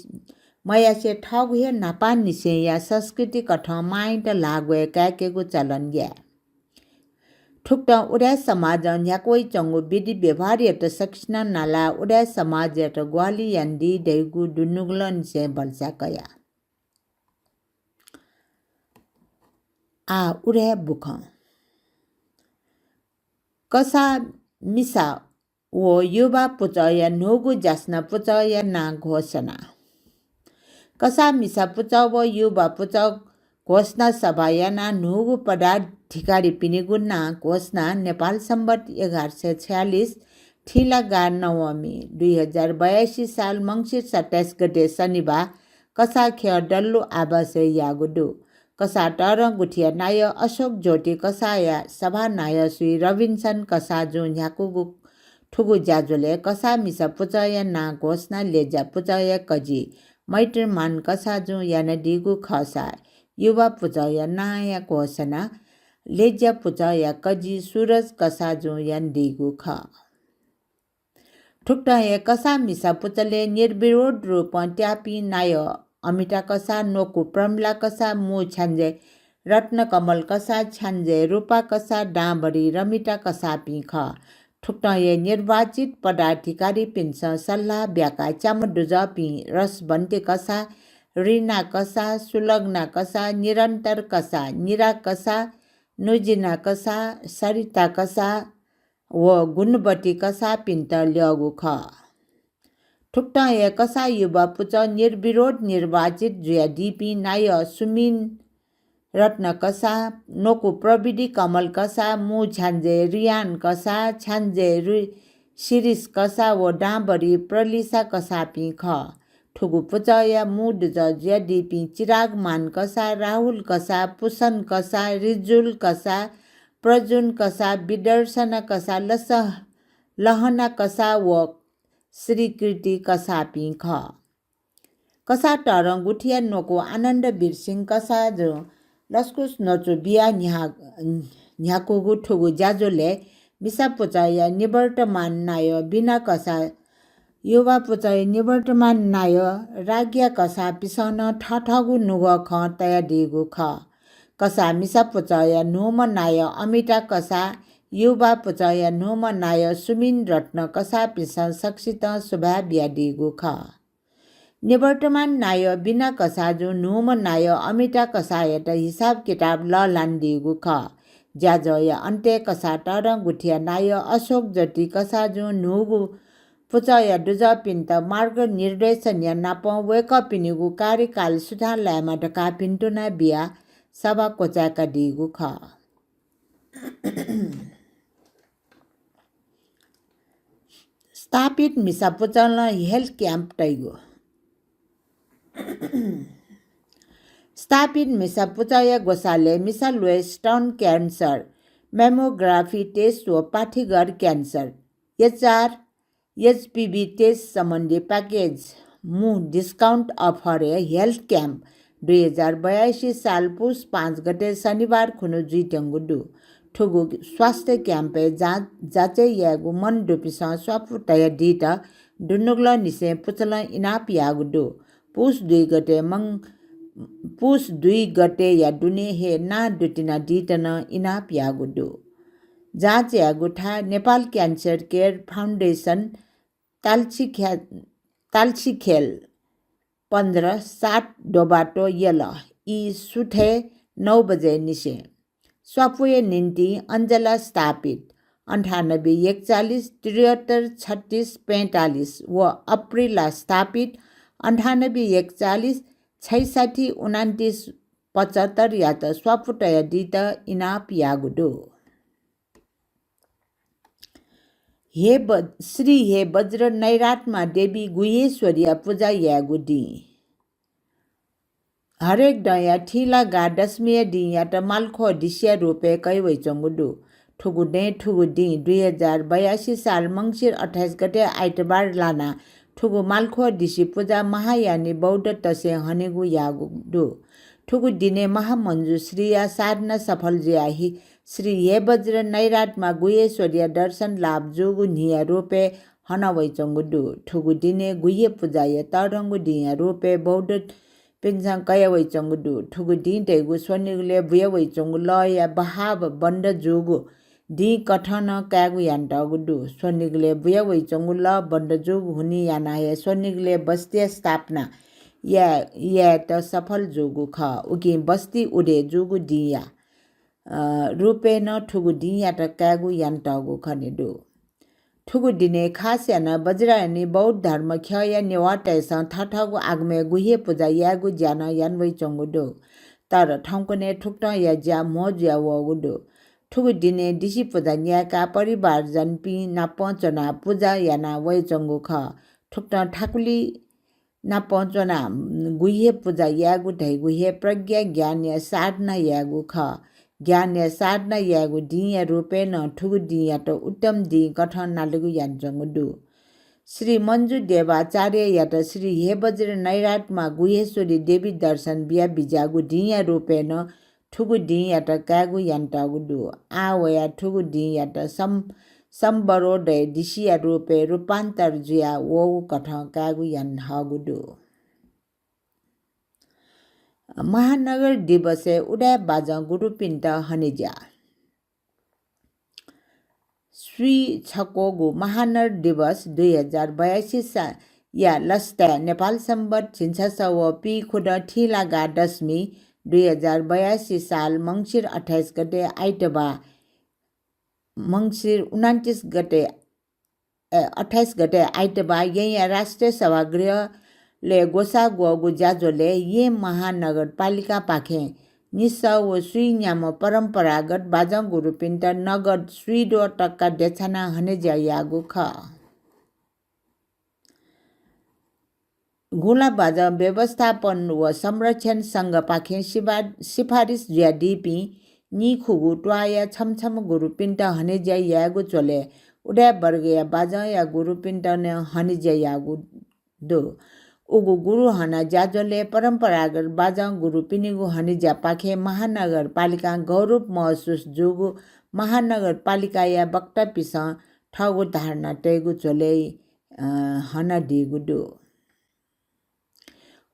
मयासें थःगु हे न्हापांनिसेंया संस्कृतिकथं मांयात ल्हाः ग्वय् काय्‌केगु चलन याये। थुकथं उदाय् समाजं न्ह्याका वइच्वंगु विधि व्यवहारयात सकसिनं नालाः उदाय् समाजयात ग्वाहालि यानादी धइगु दुनुगलंनिसें भलसा कया। आः उदाय् बुखँ। कसाः मिसा व युवा पुचःया न्हूगु ज्यासना पुचःया नां घोषणा। कसाः मिसा पुचः व युवा पुचः घोषणा सभा यानाः न्हूगु पदाधिकारीपिनिगु नां घोषणा नेपाल संवत् एघार सय छयालिस थिंलागा नवमी दुई हजार बयासी साल मंसिर सत्ताइस गते शनिबाः कसाःख्यः डल्लु आवासय् याःगु दु। कसाः तःधंगुथिया नायः अशोक ज्योति कसाःया सभानायः श्री रबिन्सन कसाःजुं न्ह्याकूगु थुगु ज्याझ्वलय् कसाः मिसा पुचःया नां घोषणा लेज्या पुचःया कजि मैत्रीमान कसाःजुं यानादीगु खःसा युवा पुचःया नांया घोषणा लेज्या पुचःया कजि सुरज कसाःजुं यानादीगु खः। थुकथं हे कसाः मिसा पुचलय् निर्विरोध रूपं त्याःपिं नायः अमिता कसाः, न्वकू प्रमिला कसाः, मू छ्याञ्जे रत्नकमल कसाः, छ्याञ्जे रूपा कसाः, डाँभरी रमिता कसाःपिं खः। थुकथं हे निर्वाचित पदाधिकारीपिन्सं सल्लाह ब्याकाः च्याम्ह दुजःपिं रसबन्ती कसाः, रिना कसाः, सुलग्ना कसाः, निरन्तर कसाः, निरा कसाः, नुजिना कसाः, सरिता कसाः व गुणवती कसाःपिन्त ल्यःगु खः। थुकथं हे कसाः युवा पुचः निर्विरोध निर्वाचित जुयादीपिं नायः सुमिन रत्न कसाः, न्वकू प्रविधि कमल कसाः, मू छ्याञ्जे रियान कसाः, छ्याञ्जे रु-, शिरीष कसाः व डाँभरी प्रलिसा कसाःपिं खः। थुगु पुचःया मू दुजः जुयादीपिं चिरागमान कसाः, राहुल कसाः, पुसन कसाः, रिजुल कसाः, प्रजुन कसाः, विदर्शना कसाः, लस-, लहना कसाः व श्रीकृति कसाःपिं खः। कसाः तःधंगुथिया न्वकू आनन्द वीर सिंह कसाःजुं लसकुस न्वचु बियाः न्ह्या-, न्ह्याकूगु थुगु ज्याझ्वलय् मिसा पुचःया निवर्तमान नायः बिना कसाः, युवा पुचःया निवर्तमान नायः राज्ञा कसाःपिन्सं नं थःथःगु नुगः खँ तयादीगु खः। कसाः मिसा पुचःया न्हूम्ह नायः अमिता कसाः, युवा पुचःया न्हूम्ह नायः सुमिन रत्न कसाःपिन्सं सकसितं सुभाय् बियादीगु खः। निवर्तमान नायः बिना कसाःजुं न्हूम्ह नायः अमिता कसाःयात हिसाब किताब लःल्हानादीगु खः। ज्याझ्वःया अन्त्यय् कसाः तःधंगुथिया नायः अशोक ज्योति कसाःजुं न्हूगु पुचःया दुजःपिन्त मार्गनिर्देशनया नापं वय्कःपिनिगु कार्यकाल सुथां लायेमा धकाः भिन्तुना बियाः सभा क्वचाय्कादीगु खः। स्थापित मिसा पुचलं health camp तइगु। स्थापित मिसा पुचःया ग्वसालय् मिसा ल्वय् स्तन cancer, mammography test व पाठीघर cancer, एचआर, एचपिभी test सम्बन्धी package मू discount offer-य् health camp दुई हजार बयासी साल पुस पाँच गते शनिबार खुन्हु जुइत्यंगु दु। थुगु स्वास्थ्य camp-य् जा-, जाँचय् यायेगु मन दुपिन्सं स्वापू तयादीत दुनुगलंनिसें पुचलं इनाप याःगु दु। पुस दुई गते मं-, पुस दुई गतेया दुने हे नां दुतिनादीत नं इनाप याःगु दु। जाँच यायेगु थाय् नेपाल Cancer Care Foundation, ताल्छी ख्या-, ताल्छी ख्याल पन्ध्र, सात दोबाटो यल, ई सुथय् नौ बजे निसें। स्वापूया निंतिं अञ्जला स्थापित, अन्ठानब्बे एकचालिस त्रिहत्तर छत्तिस पैंतालिस व अप्रिला स्थापित, अन्ठानब्बे एकचालिस छैसट्ठी उनान्तिस पचहत्तरयात स्वापू तयादीत इनाप याःगु दु। हे ब-, श्री हे वज्र नैरात्मा देवी गुह्येश्वरीया पुजा यायेगु दिं। हरेक दँया थिंलागा दशमीया दिंयात मालख्वः दिसिया रूपय् कयावइच्वंगु दु। थुगु दँय् थुगु दिं दुई हजार बयासी साल मंसिर अट्ठाइस गते आइतबार लानाः थुगु मालख्वः दिसि पुजा महायानी बौद्धतय्सं हनेगु याःगु दु। थुगु दिनय् महामञ्जुश्रीया साधना सफल जुयाः हि श्री हे वज्र नैरात्मा गुह्येश्वरीया दर्शन लाभ जूगु न्हिया रूपय् हना वइच्वंगु दु। थुगु दिनय् गुह्य पुजाया तःधंगु दिंया रूपय् बौद्धपिन्सं कया वइच्वंगु दु। थुगु दिं धइगु स्वनिगलय् बुया वइच्वंगु लःया बहाव बन्द जूगु दिं कथं नं कायेगु यानातःगु दु। स्वनिगलय् बुया वइच्वंगु लः बन्द जूगु हुनिं यानाः हे स्वनिगलय् बस्तीया स्थापना या-, यायेत सफल जूगु खः। उकिं बस्ती उदय जूगु दिंया, अ, रूपय् नं थुगु दिंयात कायेगु यानातःगु खने दु। थुगु दिनय् खास यानाः वज्रायनी बौद्ध धर्म ख्यःया नेवाःतय्सं थःथःगु आगमय् गुह्य पुजा यायेगु ज्या नं याना वइच्वंगु दु। तर थौंकन्हय् थुकथंया ज्या म्हो जुया वःगु दु। थुगु दिनय् दिसि पुजा न्यायेकाः परिवारजनपिं नाप च्वनाः पुजा याना वइच्वंगु खः। थुकथं थाकुलि नाप च्वनाः गुह्य पुजा यायेगु धइगु हे प्रज्ञा ज्ञानया साधना यायेगु खः। ज्ञानया साधना यायेगु दिंया रूपय् नं थुगु दिंयात उत्तम दिं कथं नालेगु यानाच्वंगु दु। श्री मञ्जु देवाचार्ययात श्री हे वज्र नैरात्मा गुह्येश्वरी देवी दर्शन बिया बिज्याःगु दिंया रूपय् नं थुगु दिंयात कायेगु यानातःगु दु। आः वयाः थुगु दिंयात सं-, संवरोदय दिसिया रूपय् रूपान्तर जुया वःगु कथं कायेगु याना हःगु दु। महानगर दिवसय् उदाय् बाजं गुरुपिन्त हनेज्या। स्वीछक्वःगु महानगर दिवस दुई हजार बयासी सा-, या लसताय् नेपाल संवत् झिंछसः व पीखुदँ थिंलागा दशमी दुई हजार बयासी साल मंसिर अट्ठाइस गते आइतबार, मंसिर उनान्तिस गते, अ, अट्ठाइस गते आइतबार येँया राष्ट्रिय सभागृहलय् ग्वसाः ग्वःगु ज्याझ्वलय् येँ महानगरपालिकापाखें निसः व स्वीन्याम्ह परम्परागत बाजं गुरुपिन्त नगद स्वीद्वः तक्का देछानाः हनेज्या याःगु खः। गुँला बाजं व्यवस्थापन व संरक्षण संघपाखें सिबा-, सिफारिस जुयादीपिं नीखुगू त्वाःया छम्ह छम्ह गुरुपिन्त हनेज्या यायेगु झ्वलय् उदाय् वर्गया बाजंया गुरुपिन्त नं हनेज्या याःगु दु। उगु गुरु हना ज्याझ्वलय् परम्परागत बाजं गुरुपिनिगु हनेज्यापाखें महानगरपालिकां गौरव महसुस जूगु महानगरपालिकाया वक्तापिसं थःगु धारणा तयेगु झ्वलय्, अ, हनादीगु दु।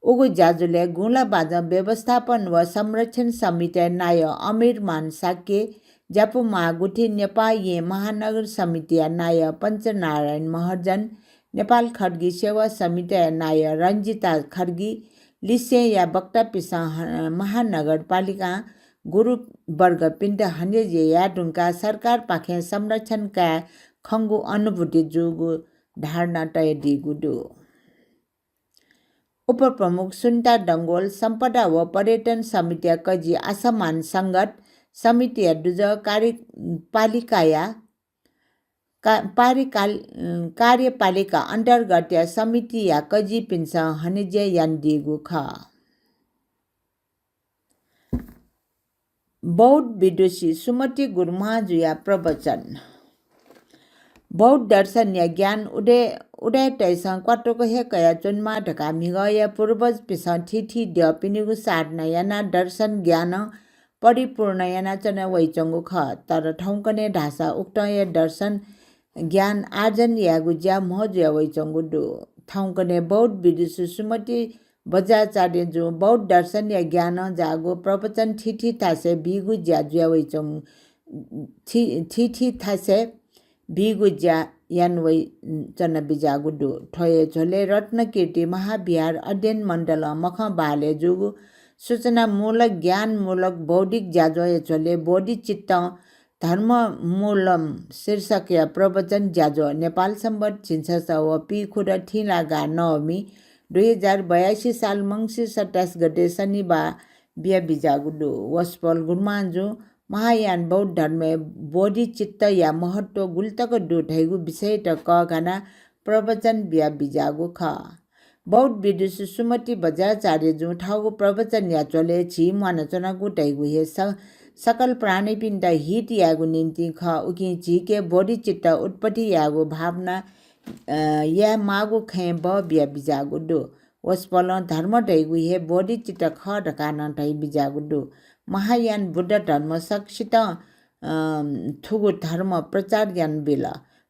उगु ज्याझ्वलय् गुँला बाजं व्यवस्थापन व संरक्षण समितिया नायः अमीरमान शाक्य, ज्यापुमाः गुथि नेपाः येँ महानगर समितिया नायः पञ्चनारायण महर्जन, नेपाल खड्गी सेवा समितिया नायः रञ्जिता खड्गी लिसेंया वक्तापिसं ह-, महानगरपालिकां गुरुवर्गपिन्त हनेज्या याये धुंकाः सरकारपाखें संरक्षण काये खंगु अनुभूति जूगु धारणा तयादीगु दु। उपप्रमुख सुनिता डंगोल, सम्पदा व पर्यटन समितिया कजि आशामान संगत, समितिया दुजः कार्यपालिकाया का-, पारिकाल-, कार्यपालिका अन्तर्गतया समितिया कजिपिन्सं हनेज्या यानादीगु खः। बौद्ध विदुषी सुमति गुरुमाजुया प्रवचन। बौद्ध दर्शनया ज्ञान उदाय्, उदाय्‌तय्‌सं क्वातुक हे कयाच्वनेमाः धकाः म्हिगःया पूर्वजपिन्सं थीथी द्यःपिनिगु साधना यानाः दर्शन ज्ञानं परिपूर्ण यानाच्वना वइच्वंगु खः। तर थौंकन्हय् धाःसा उकथंया दर्शन ज्ञान आर्जन यायेगु ज्या म्हो जुया वइच्वंगु दु। थौंकन्हय् बौद्ध विदुषी सुमति बज्राचार्यजुं बौद्ध दर्शनया ज्ञानं जाःगु प्रवचन थीथी थासय् बीगु ज्या जुया वइच्वं-, थी-, थीथी थासय् बीगु ज्या याना वइच्वना बिज्याःगु दु। थ्व हे झ्वलय् रत्नकीर्ति महाविहार अध्ययन मण्डलं मखं बहालय् जूगु सूचनामूलक, ज्ञानमूलक बौद्धिक ज्याझ्वःया झ्वलय् बोधिचित्तं धर्ममूलम् शीर्षकया प्रवचन ज्याझ्वः नेपाल संवत् झिंछसः व पीखुदँ थिंलागा नवमी दुई हजार बयासी साल मंसिर सत्ताइस गते शनिबाः बियाबिज्याःगु दु। वसपोल गुरुमांजुं महायान बौद्ध धर्मय् बोधिचित्तया महत्व गुलि तक दु धइगु विषययात कःघानाः प्रवचन बियाबिज्याःगु खः। बौद्ध विदुषी सुमति बज्राचार्यजुं थःगु प्रवचनया झ्वलय् झी म्वानाच्वनागु धइगु हे स-, सकल प्राणीपिन्त हित यायेगु निंतिं खः, उकिं झीके बोधिचित्त उत्पत्ति यायेगु भावना, अ, यायेमाःगु खँय् बः बियाबिज्याःगु दु। वसपोलं धर्म धइगु हे बोधिचित्त खः धकाः नं धयाबिज्याःगु दु। महायान बुद्ध धर्म सकसितं, अ, थुगु धर्म प्रचार यानाबिल।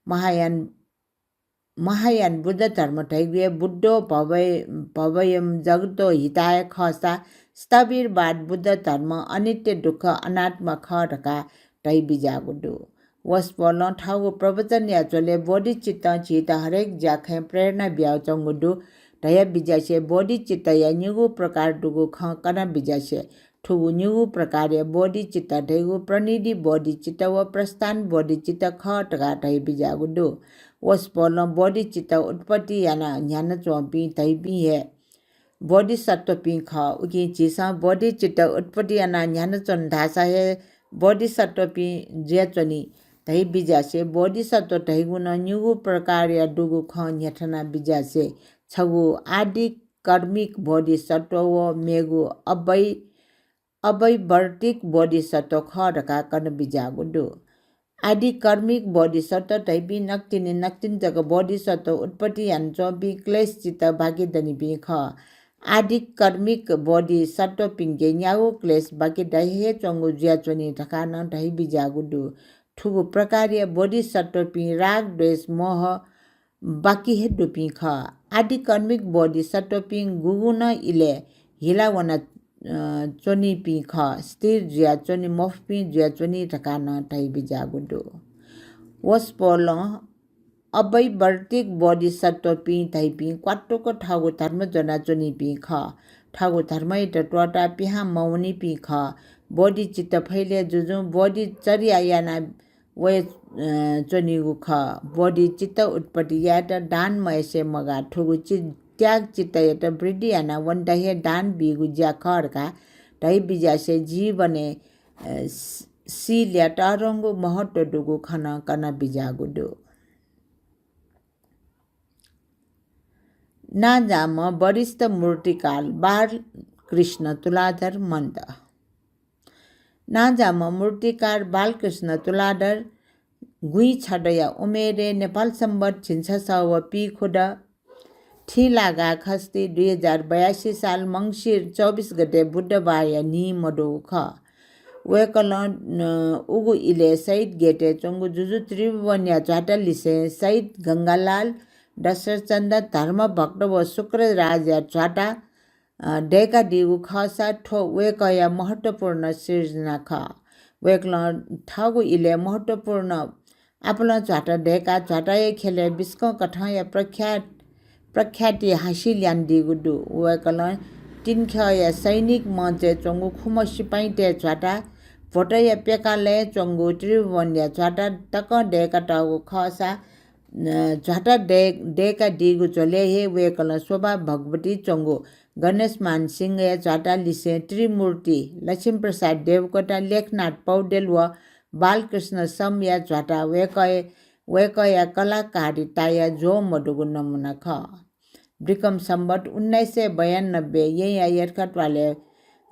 महायान महायान बुद्ध धर्म धइगु हे बुद्धो भवय-, भवयं जगतो हिताय खःसा, स्थविरवाद बुद्ध धर्म अनित्य, दुःख, अनात्मा खः धकाः धयाबिज्याःगु दु। वसपोलं थःगु प्रवचनया झ्वलय् बोधिचित्तं झीत हरेक ज्याखँय् प्रेरणा बियाच्वंगु दु धयाबिज्यासे बोधिचित्तया निगू प्रकार दुगु खँ कनाबिज्यासे थुगु निगू प्रकारया बोधिचित्त धइगु प्रणिधि बोधिचित्त व प्रस्थान बोधिचित्त खः धकाः धयाबिज्याःगु दु। वसपोलं बोधिचित्त उत्पत्ति यानाः न्ह्यानाच्वंपिं धइपिं हे बोधिसत्वपिं खः। उकिं झीसं बोधिचित्त उत्पत्ति यानाः न्ह्यानाच्वन धाःसा हे बोधिसत्वपिं जुयाच्वनी धयाबिज्यासे बोधिसत्व धइगु नं निगू प्रकारया दुगु खँ न्ह्यथनाबिज्यासे छगू आदि कर्मिक बोधिसत्व व मेगु अवै-, अवैवर्तिक बोधिसत्व खः धकाः कनाबिज्याःगु दु। आदि कर्मिक बोधिसत्व धइपिं नकतिनि नकतिनि जक बोधिसत्व उत्पत्ति यानाच्वंपिं क्लेशचित्त बाकि दनिपिं खः। आदि कर्मिक बोधिसत्वपिंके न्यागू क्लेश बाकि दइ हे च्वंगु जुयाच्वनी धकाः नं धयाबिज्याःगु दु। थुगु प्रकारया बोधिसत्वपिं राग, द्वेष, मोह बाकि हे दुपिं खः। आदिकर्मिक बोधिसत्वपिं गुगुं नं इलय् हिला वना, अ, च्वनीपिं खः। स्थिर जुयाच्वनी मफुपिं जुयाच्वनी धकाः नं धयाबिज्याःगु दु। वसपोलं अवैवर्तिक बोधिसत्वपिं धइपिं क्वातुक थःगु धर्म ज्वनाच्वनीपिं खः। थःगु धर्मयात त्वःताः पिहां मवनीपिं खः। बोधिचित्त फैले जुजुं बोधिचर्या याना वये, अ, च्वनीगु खः। बोधिचित्त उत्पत्ति यायेत दान मयासें मगाः। थुगु चि-, त्याग चित्तयात वृद्धि याना वनेत हे दान बीगु ज्या खः धकाः धयाबिज्यासे जीवनय्, अ, स-, शीलया तःधंगु महत्व दुगु खँ नं कनाबिज्याःगु दु। नांजाःम्ह वरिष्ठ मूर्तिकार बालकृष्ण तुलाधर मन्त। नांजाःम्ह मूर्तिकार बालकृष्ण तुलाधर गुँइछदँया उमेरय् नेपाल संवत् झिंछसः व पीखुदँ थिंलागा खष्ठी दुई हजार बयासी साल मंसिर चौबिस गते बुधबारया न्हि मदुगु खः। वय्कलं, अ, उगु इलय् शहीद गेटय् च्वंगु जुजु त्रिभुवनया झ्वाता लिसें शहीद गंगालाल, दशरथचन्द्र, धर्मभक्त व शुक्रराजया झ्वाता, अ, दय्कादीगु खःसा थ्व वय्कःया महत्वपूर्ण सिर्जना खः। वय्कलं थःगु इलय् महत्वपूर्ण आपालं झ्वाता दय्काः झ्वाताया ख्यलय् बिस्कं कथंया प्रख्यात, प्रख्याति हासिल यानादीगु दु। वय्कलं तिनिख्यःया सैनिक मञ्चय् च्वंगु खुम्ह सिपाइँतय् झ्वाता, भोटया प्यकालय् च्वंगु त्रिभुवनया झ्वाता तकं दय्कातःगु खःसा, अ, झ्वाता दय्-, दय्कादीगु झ्वलय् हे वय्कलं शोभा भगवती च्वंगु गणेशमान सिंहया झ्वाता लिसें त्रिमूर्ति, लक्ष्मीप्रसाद देवकोटा, लेखनाथ पौडेल व बालकृष्ण समया झ्वाता वय्कः, वय्कःया कलाकारिताया ज्वः मदुगु नमुना खः। विक्रम संवत् उन्नाइस सय बयानब्बे येँया यर्खा त्वालय्,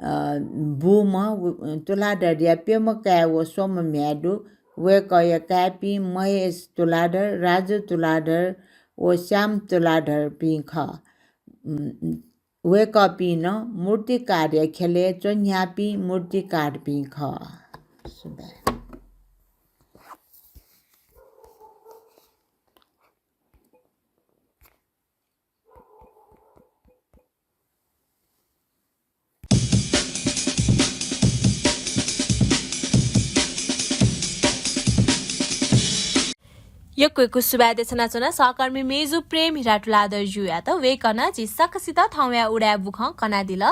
अ, बूम्ह व-, तुलाधरया प्यम्ह काय् व स्वम्ह म्ह्याय् दु। वय्कःया काय्पिं महेश तुलाधर, राजु तुलाधर व श्याम तुलाधरपिं खः। उम्, वय्कःपिं नं मूर्तिकारया ख्यलय् च्वन्ह्याःपिं मूर्तिकारपिं खः। सुभाय्। यक्व यक्व सुभाय् देछानाच्वना सहकर्मी मेजु प्रेम हिरा तुलाधरजुयात। वय्कलं झी सकसित थौंया उदाय् बुखँ कनादिल।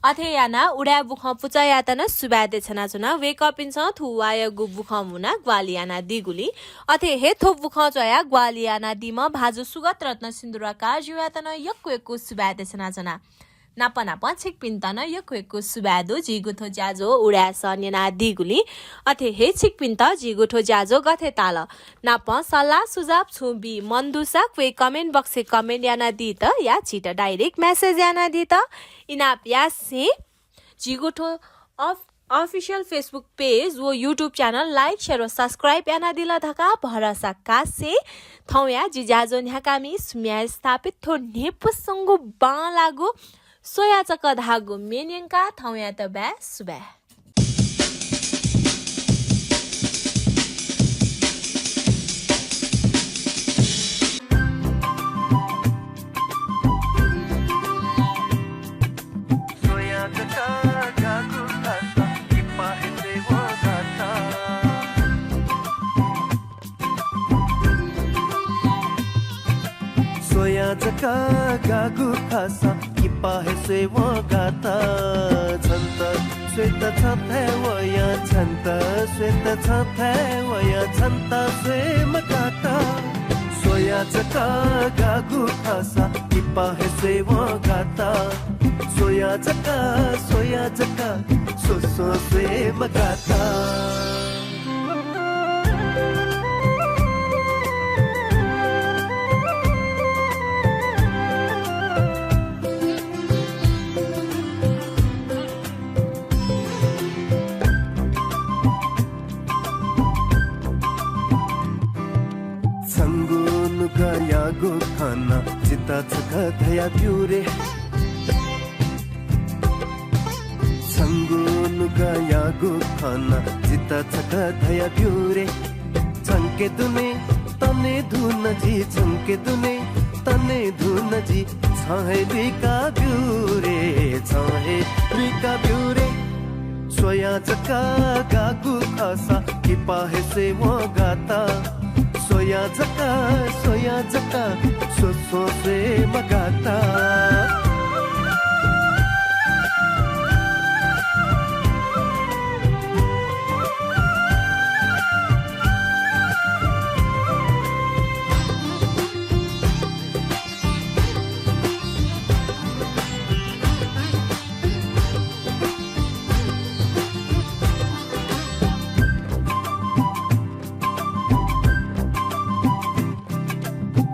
अथे यानाः उदाय् बुखँ पुचःयात नं सुभाय् देछानाच्वना। वय्कःपिन्सं थ्व वाःयागु बुखँ मुनाः ग्वाहालि यानादीगुलिं। अथे हे थ्व बुखँ च्वयाः ग्वाहालि यानादीम्ह भाजु सुगत रत्न सिन्दुराकारजुयात नं यक्व यक्व सुभाय् देछानाच्वना। नाप नापं छिकपिन्त नं यक्व यक्व सुभाय् दु, झीगु थ्व ज्याझ्वः उदाय् सः न्यनादीगुलिं। अथे हे छिकपिन्त झीगु थ्व ज्याझ्वः गथे ताल नापं सल्लाह सुझाव छुं बी मन दुसा क्वय् comment box-य् comment यानादीत या झीत direct message यानादीत इनाप यासें झीगु थ्व अफ-, official Facebook page व YouTube channel like, share व subscribe यानादिल धकाः भरोसा कासें थौंया जि ज्याझ्वः न्ह्याकामि सुम्या स्थापित थ्व न्ह्यइपुसेंगु बांलाःगु स्वया जक धाःगु म्ये न्यंकाः थौंयात बाय् सुभाय्। स्वया जक गाःगु खःसा किपा हे स्वये वं गात। छन्त स्वयेत छथाय् वया, छन्त स्वयेत छथाय् वया, छन्त स्वये मगात। स्वया जक गाःगु खःसा किपा हे स्वये वं गात। स्वया जक, स्वया जक, स्वस्वं स्वये मगात। छंगु नुगःयागु खँ नं जितः छकः धयाब्यु रे। छंगु नुगःयागु खँ नं जितः छकः धयाब्यु रे। छंके दुने तने धुन जि, छंके दुने तने धुन जि, छं हे लुइकाब्यु रे, छं हे लुइकाब्यु रे। स्वया जक गाःगु खःसा किपा हे स्वये वं गात। स्वया जक, स्वया जक, स्वस्वं स्वये मगात।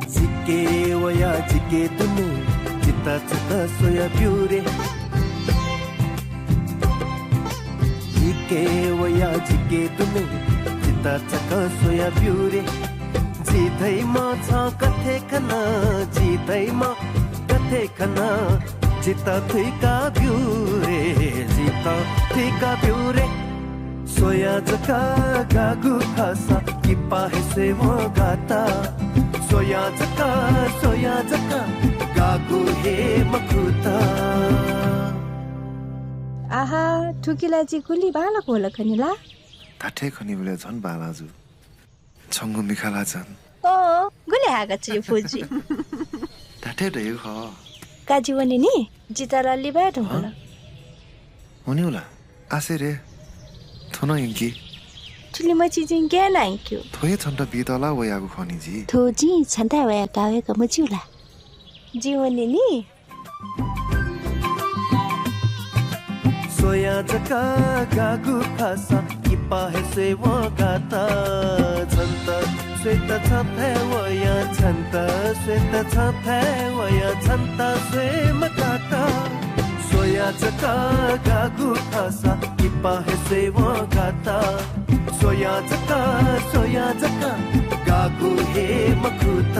जिके वया जिके दुने जितः छकः स्वयाब्यु रे। जिके वया जिके दुने जितः छकः स्वयाब्यु रे। जि धइम्ह छं कथे खन, जि धइम्ह कथे खन, जितः थुइकाब्यु रे, जितः थुइकाब्यु रे। स्वया जक गाःगु खःसा किपा हे स्वये वं गात। स्वया जक, स्वया जक, गाःगु हे मखुत। आहा, थुकी ला जि गुलि बांलाक वल खनि ला? धात्थें खनीबलय् झन बांलाः जू। छंगु मिखा ला झन। अँ, गुलि हाय्‌का च्वया फुजि। धात्थें धयागु खः। का जि वने नि, जितः ला लिबाय् धुंकल। हँ? वनेगु ला? आसे रे। थ्व नं यंकि। थुलिमछि जिं गय् याना यंकेगु? थ्व हे छन्त बीत ला वयागु खः नि जि। थ्व जिं छन्थाय् वयाः का वय्‌क मज्यू ला? जि वने नि। स्वया जक गाःगु खःसा किपा हे स्वये वं गात। छन्त स्वयेत छथाय् वया, छन्त स्वयेत छथाय् वया, छन्त स्वये मगात। स्वया जक गाःगु खःसा किपा हे स्वये वं गात। स्वया जक, स्वया जक, गाःगु हे मखुत।